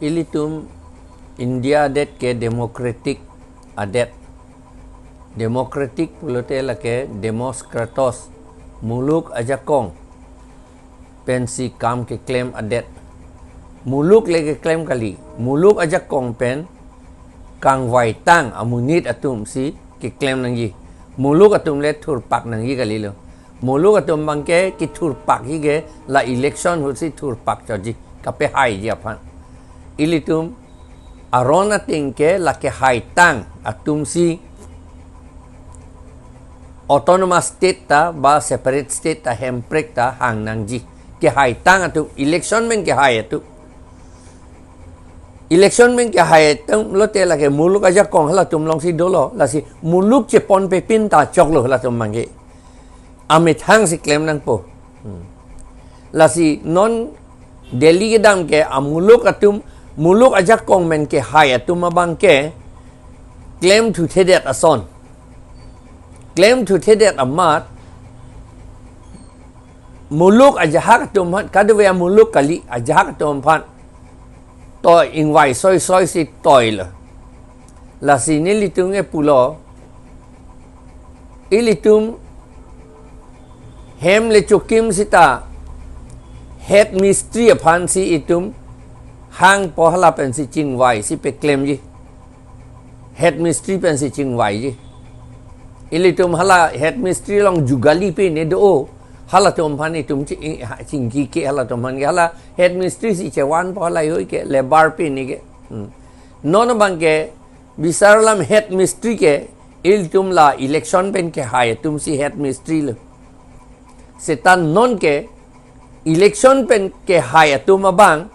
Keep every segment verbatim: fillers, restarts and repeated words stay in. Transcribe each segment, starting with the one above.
Ilitum India adet ke democratic adet. Democratic pulote lake demos kratos, muluk ajakong pensi kam keklem adet. Muluk le keklem kali, muluk ajakong pen kangvaitang amonit atum si keklem nangji. Muluk atum le thurpak nangji kalilo. Muluk atum abangke kethurpakji ke la election ahutsi thurpak chotji, kapehaiji aphan. Ilitum aron ateng ke la kehaitang atum si autonomous state ta ba separate state ta hemprek ta hang nangji. Kehaitang atum, election pen kehai atum. Election pen kehai atum lote lake muluk ajakong halatum alongsi dolo, lasi muluk chepon pepin ta choklo halatum abangke. Amethang si klem nangpo. Hmm. Lasi non Delhi kedam ke amuluk atum, muluk ajakong pen kehai atum abangke klemthuthedet ason. Klemthuthedet amat muluk ajahak atum aphan, kadokave amuluk kali, ajahak atum aphan toi, ingvai soisoi si toilo. Lasi nelitum ke pulo, ilitum hem le chokim sita head mistri aphan si itum hangpo, hala pensi chingvaisi peklemji. Head mistri pensi chingvaiji. Ilitum hala head mistri along jugali pine do, halatum aphan itum chi-, ha, chingki ke halatum aphan ke, hala head mistri si chevanpo, hala ihoi ke labour pine ke. Hmm. Non abangke bisar alam head mistri ke, ilitum la election pen kehai atum si head mistri lo. Seta non ke election pen kehai atum abang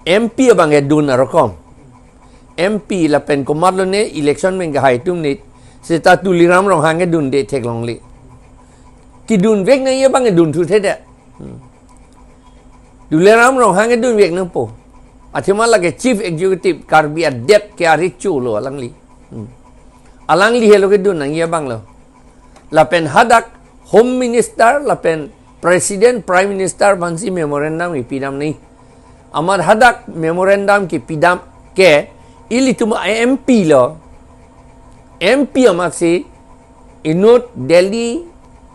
M P abang kedun arokom. M P lapen komatlo ne election pen kehai atum ne, seta Tuliram Ronghang kedunde theklongle. Kedunvek nangji abang kedunthuthe de. Hmm. Tuliram Ronghang kedunvek nangpo. Athema lake Chief Executive Karbi adet ke arecho lo alangli. Hmm. Alangli helo kedun nangji abang lo. Lapen hadak Home Minister lapen President, Prime Minister aphansi memorandum kipidam nangji. Amat hadak memorandum kipidam ke ilitum M P lo. M P amatsi inut Delhi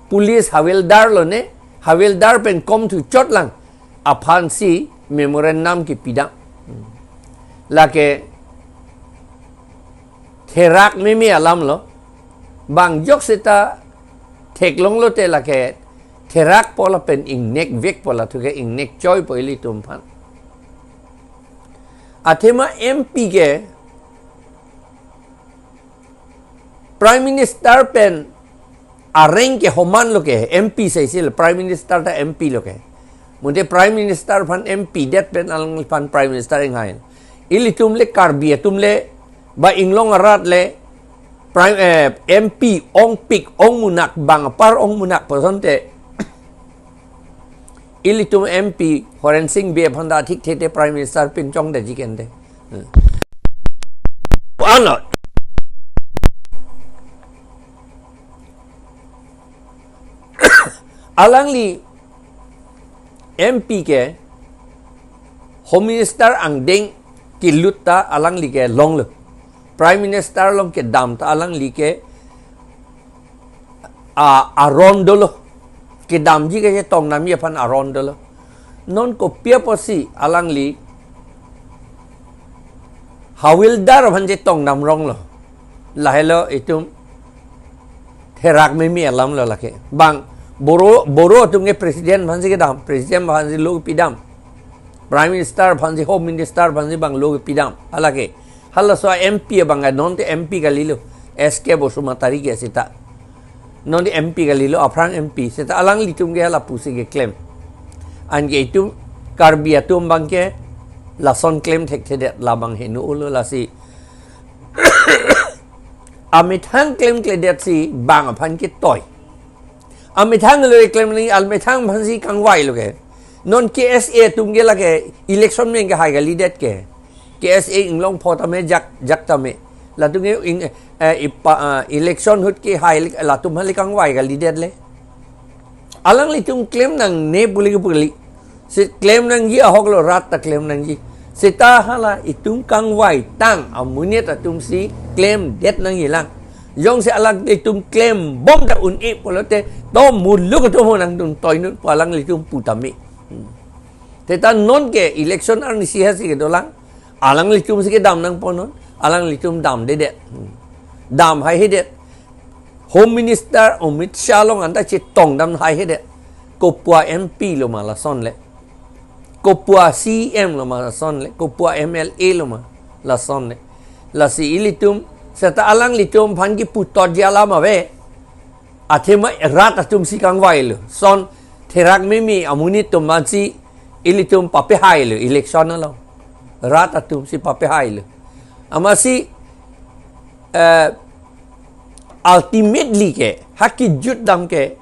Police Havildar lo ne, Havildar pen komthu chotlang aphansi memorandum kipidam. Lake therak meme alam lo, bang jok seta theklonglo te lake therakpo lapen ingnekvekpo, lathu ke ingnekchoipo ilitum aphan. Athema M P ke Prime Minister pen areng ke homan lo ke, M P saisi lo, Prime Minister ta M P lo ke. Mute Prime Minister aphan M P det pen alangliphan Prime Minister inghai. Ilitum le Karbi atum le, ba inglong arat le, Prime, eh, M P ongpik ongmunak, bang apar ongmunak pu asonte ilitum M P Horen Sing Bey aphan ta thik thete Prime Minister pinchongdetji kente. Hmm. Ano? Alangli M P ke Home Minister angdeng kelut ta alangli ke longlo. Prime Minister along kedam ta alangli ke a, aron dolo. Kedamji kachetongdamji aphan aron dolo. Non kopi apotsi alangli Havildar aphan chetongdam ronglo. Lahelo itum therak meme alam lo lake. Bang Boro, Boro atum ke President aphansi kedam, President aphansi lo pidam. Prime Minister aphansi, Home Minister aphansi bang lo pidam. Alake. Halaso M P abang non te M P kalilo. S K Basumatary ke seta. Non te M P kalilo, aphrang M P. Seta alanglitum ke hala pusi keklem. Anke itum Karbi atum abangke lason klem thekthedet, labang heno ulo lasi. Amethang klemkledet si bang aphan ketoi. Amethang lo klem ni, amethang aphansi kangvai lo ke. Non K S A atum ke lake election pen kehai kalidet ke. K S A inglong pho tame jak, jak tame. Latum ke ing, eh, ipa, ah, election ahut kehai le, latum aphan le kangvai kalidet le. Alanglitum klem nangne pu le ke pu kali. Si klem nangji ahok lo, rat ta klem nangji. Seta hala itum kangvai tang amonit atum si klemdet nangjilang. Jongsi alanglitum klembom ta un-e pulote, to muluk atum ho nangtum toinut pu alanglitum pu tame. Hmm. Seta non ke election arnisi hasi kedolang. Alanglitum si kedam nangpo non. Alanglitum damdedet. Hmm. Dam haihedet. Home Minister Amit Shah along anta chetongdam haihedet. Kopua M P lo ma lason le. Kopua C M lo ma lason le. Kopua M L A lo ma lason le. Lasi ilitum, seta alanglitum aphan kiputotji alam ave. Athema rat atum si kangvailo. Son therak meme amonit atum aphan si ilitum papehailo election along. Rat atum si papehailo. Amatsi, eh, ultimately ke, ha kejutdam ke,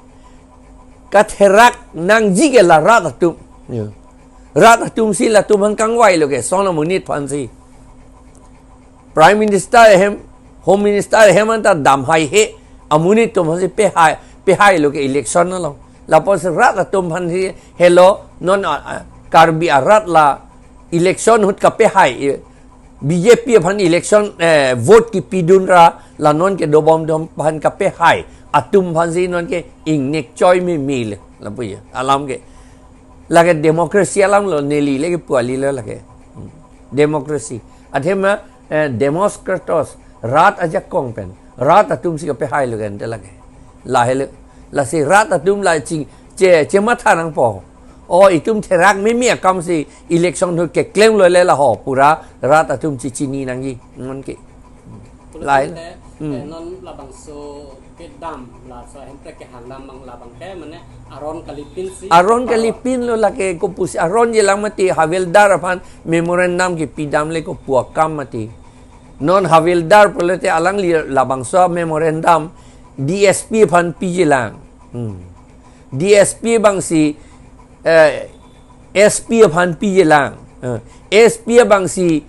katherak nangji ke la rat atum. Ya. Rat atum si latum aphan kangvailo ke, son amonit aphan si. Prime Minister ahem, Home Minister ahem anta dam haihe, amonit atum aphan si pehai, pehailo ke election along. Lapusi rat atum aphan si helo non, ah, ah, Karbi arat la election ahut kapehai, eh, B J P aphan election, eh, vote kipidun ra, la non kedobomdam aphan kapehai atum aphan si non ke ingnek choi meme le, lapu ya, alam ke. Lake democracy alam lo, neli le kepu kali lo lake. Hmm. Democracy. Athema, eh, Demoskratos, rat ajakong pen, rat atum si kapehailo ke ante lake. Lahelo. Lasi rat atum la ching, che, chematha nangpo. O, itum therak meme akam si election ahut keklemlo le laho, pura rat atum chechini nangji. Non ke. Lahelo. Pulotangte, Hmm. Eh, non labangso kedam, laso ahemprek kehangdam abang labang ke, mane aron kalipin si. Aron kalipin lo lake, kopusi aronjilang mati, Havildar aphan memorandum kipidam le kopu akam mati. Non Havildar pulote alangli labangso memorandum D S P aphan pijilang. Hmm. D S P abang si, eh, S P aphan pijilang. Eh, S P abang si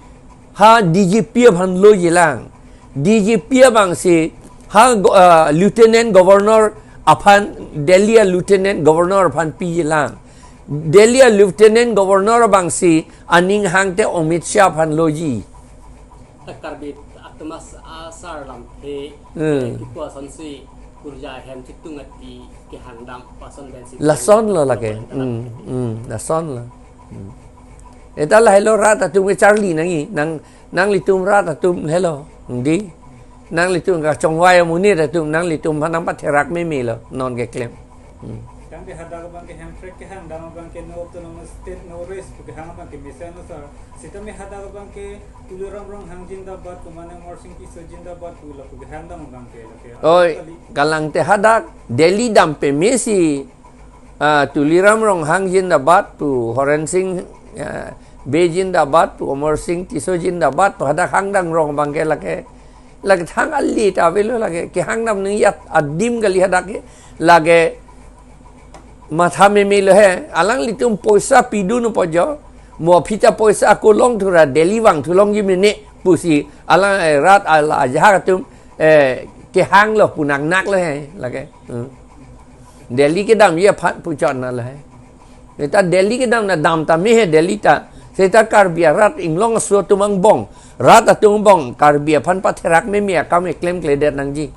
ha D G P aphan lojilang. D G P abang si ha go-, eh, Lieutenant Governor aphan, Delhi a Lieutenant Governor aphan pijilang. Delhi a Lieutenant Governor abang si aning hangte Amit Shah aphan loji. Ta Karbi atum as-, asar lamthe, Hmm. eh, kipu asonsi kurja ahem chitung ati kehangdam pu ason pensi. Lason lo lake. Lason lo. Hmm, hmm, lason lo. Hmm. Eta lahelo rat atum kecharli nangji, nang, nanglitum rat atum helo. Di. Nanglitum kachongvai amonit atum, nanglitum aphan nangpatherak meme lo, non keklem. Hmm. Tangte hadak abang ke hemprek kehangdam abang ke no autonomous state, no rest pu kehang abang ke mesen lo sir. Sitame hadak abang ke Tuliram Ronghang jindabad, pu mane Amarsing Tisso jindabad pu lapu kehangdam abang ke lake. Oi, kali. Kalangte hadak Delhi dam peme si, ah, Tuliram Ronghang jindabad pu, Horen Sing, ah, Bey jindabad pu, Amarsing Tisso jindabad pu hadak hangdam rong abang ke lake. Lake thang alit avelo lake, kehangdam nangji adim kali hadak ke, lake matha meme lo he, alanglitum poisa pidun upo jo, mo aphi ta poisa ako longthu ra Delhi vangthu longji mene pusi, alang, eh, rat al ajahak atum, eh, kehanglo pu nangnak lo he, lake. Hmm. Delhi kedamji aphan puchot na lo he. Seta Delhi kedam na dam tame he Delhi ta. Seta Karbi arat inglong aso atum angbong, rat atum angbong, Karbi aphan patherak meme akam keklem kledet nangji.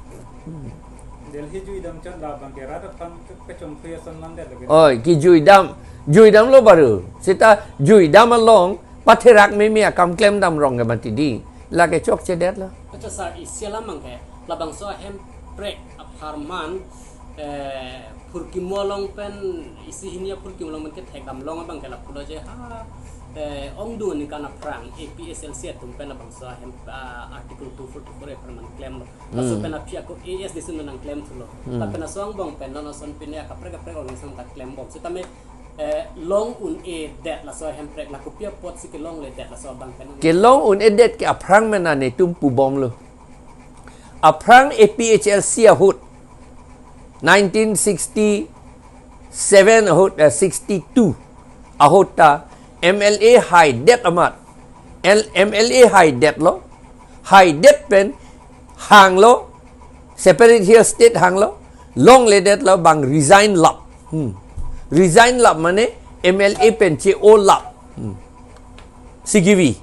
Delhi juidam chot labang ke rat aphan ke-, kechongkhui ason mandet lake. Oi, kejuidam, juidam lo baru. Seta juidam along patherak meme akam klemdam rong ke mati di. Lake chokchedet lo. Acha sir, isi alam abang ke, labangso ahemprek apharman, eh, phurkimo along pen, isi hini aphurkimo along pen kethekdam long abang ke lapulo je ha, eh, ongdung aningkan aphrang A P H L C atum pen labangso ahem, ah, Article two forty-four apharman klemlo. Laso Hmm. pen aphi ako A S D C nangklemthulo. Hmm. Lapen laso angbong pen non ason pine akaprek kaprek organization ta klembom. Sitame, eh, long un-edet laso ahemprek, la kopi apotsi kelongledet laso abang pen? Kelong un-edet ke aphrang mena netum pubomlo. Aphrang A P H L C ahut, nineteen sixty-seven ahut, eh, sixty-two ahut ta M L A haidet amat. L-, M L A haidetlo. Haidet pen hanglo, separate hill state hanglo, longledetlo, bang resign lap. Hmm. Resign lap mane M L A pen che-o lap. Hmm. Sigivi.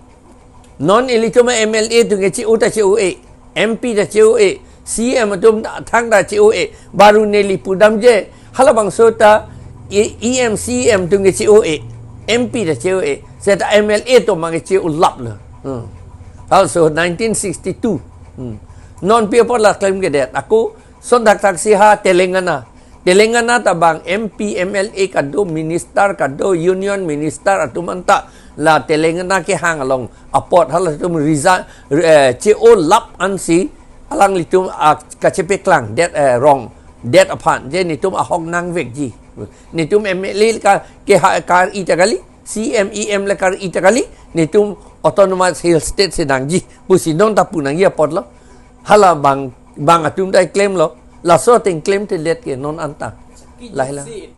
Non ilitum M L A atum ke che-o ta che-o-e. M P ta che-o-e. C M atum ta thangta che-o-e. Baru neli pudamji. Halabangso ta E-, E M, C M atum ke che-o-e. M P ta che-o-e. Seta M L A atum mang ke che-o laplo. Hmm. Also nineteen sixty-two. Hmm. Non pi apot la claim kedet. Ako son thakthak si ha Telangana. Telangana ta bang M P, M L A kado, minister kado, union minister atum anta la Telangana kehang along apot halatum resign, eh, che-o lap ansi alanglitum a kachepeklang det, eh, rong det aphan je netum ahok nangvekji. Netum M L A ka keha kar-i ta kali, C M, E M le kar-i ta kali, netum autonomous hill state si nangji pusi non ta pu nangji apotlo. Hala bang, bang atum ta claim lo. Laso ateng claim te let ke non anta. Lahai la.